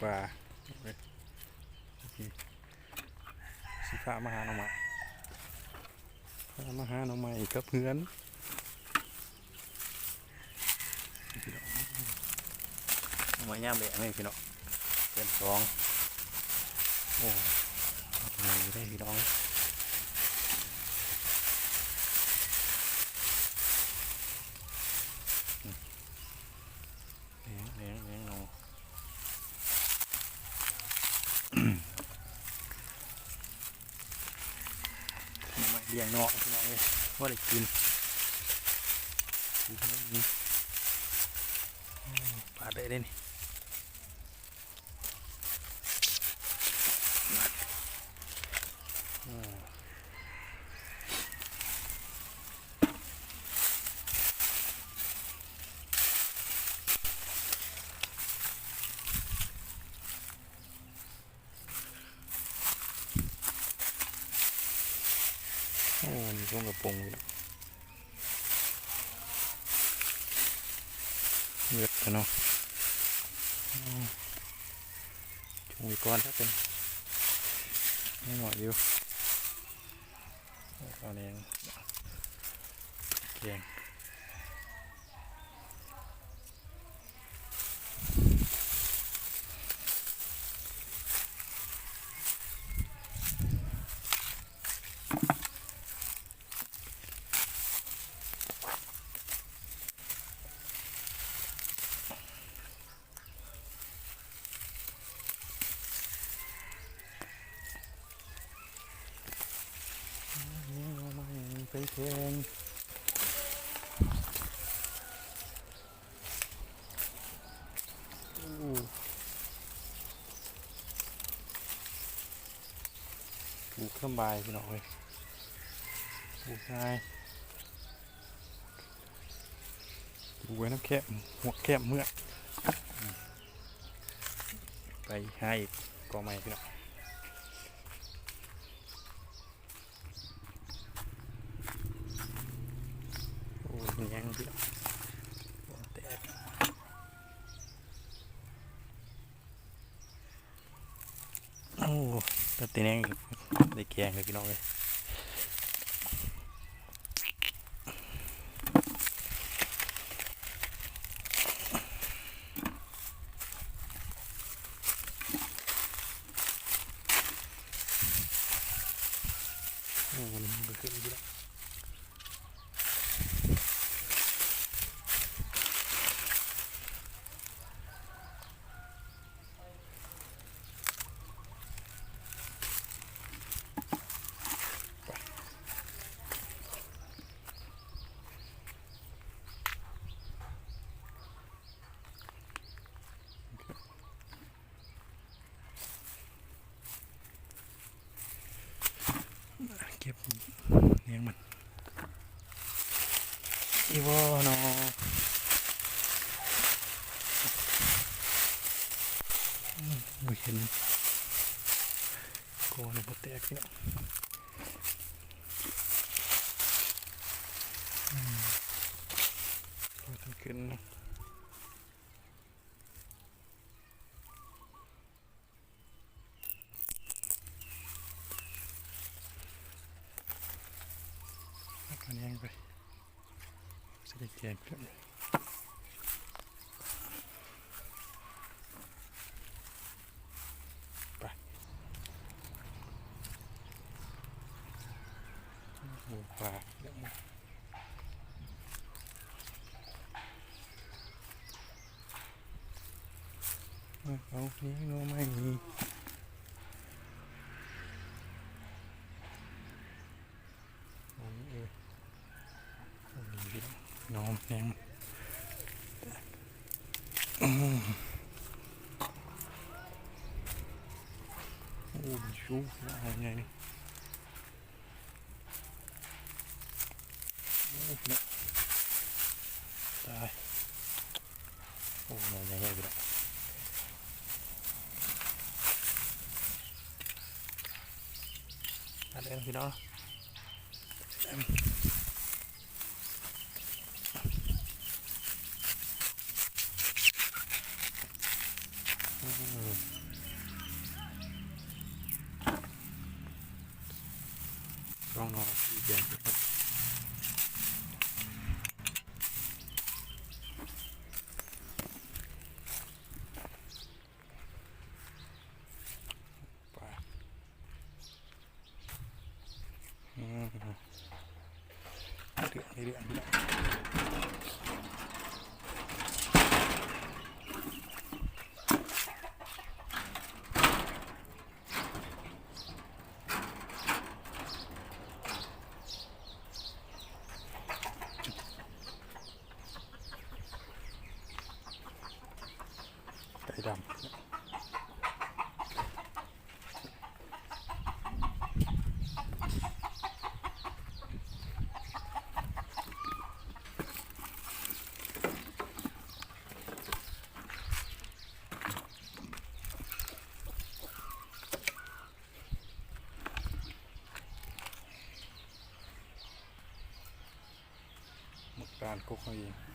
ວ່າ ຊິພາມາຫາໜໍ່ໄມ້ ພາມາຫາໜໍ່ໄມ້ກັບເຮືອນ ໜໍ່ໄມ້ຍາມແລ້ງນີ້ພີ່ນ້ອງ ເດືອນສອງ ໂອ້ ໃຫຍ່ເດ້ພີ່ນ້ອງ ແລ້ງ ແລ້ງ ແລ້ງເນາະ ໜໍ່ໄມ້ລ້ຽງນອກພີ່ນ້ອງເອີຍ ບໍ່ໄດ້ກິນ ປາດໄດ້ເດ້ນີ້. ໂອ້ ນີ້ທົ່ງກະປົງຢູ່ ເໝິດແລ້ວເນາະ ອືມ ຈຸ່ມໄວ້ກ່ອນ ຖ້າເປັນ ຍັງໜ້ອຍຢູ່ ເອົາແນງ ແກງ. ໄປແຂ່ງ ໂອ້ ປູກສະບາຍພີ່ນ້ອງເອີຍ ປູກງ່າຍ ປູກໄວ້ນຳແຄມ ຫົວແຄມເມືອ ໄປຫາອີກກໍໃໝ່ພີ່ນ້ອງ. ໂອ້ ແຍງພີ່ນ້ອງ ແຕກ ໂອ້ ຕັດແຕ່ແນງ ໄດ້ແກງເລີຍພີ່ນ້ອງເອີຍ. ໂອ້ ມັນກໍຂຶ້ນຢູ່ແລ້ວ ເກັບແນງມັນ ອີ່ບໍ່ເນາະ ອືມ ບໍ່ເຫັນ ກໍມັນບໍ່ແຕກເນາະ ອືມ ບໍ່ທັນຂຶ້ນເນາະ. ເອົາແນງໄປ ຊິໄດ້ແກງເພິ່ນ ໄປ ໂອ້ ປາ ມາເອົາແນງໜໍ່ໄມ້ນີ້ ໂອ້ຍ ເອີ ໜໍ່ແນງ ອືມ ໂອ້ຍ ຊູ ໜໍ່ໄມ້ໃຫຍ່ນີ້. ໂອ້ ເນາະ ຕາຍ ໂອ້ ໜໍ່ໃຫຍ່ແຮງພີ່ນ້ອງ ອັນນີ້ພີ່ນ້ອງ ອືມ. ນ້ອງໆ ອີກແບບໜຶ່ງ. ໄປ ອືມ ເດືອດ ເດືອດ ເດືອດ. ໄກ່ດຳ ໝາກຕານກົກເຮົາເອງ.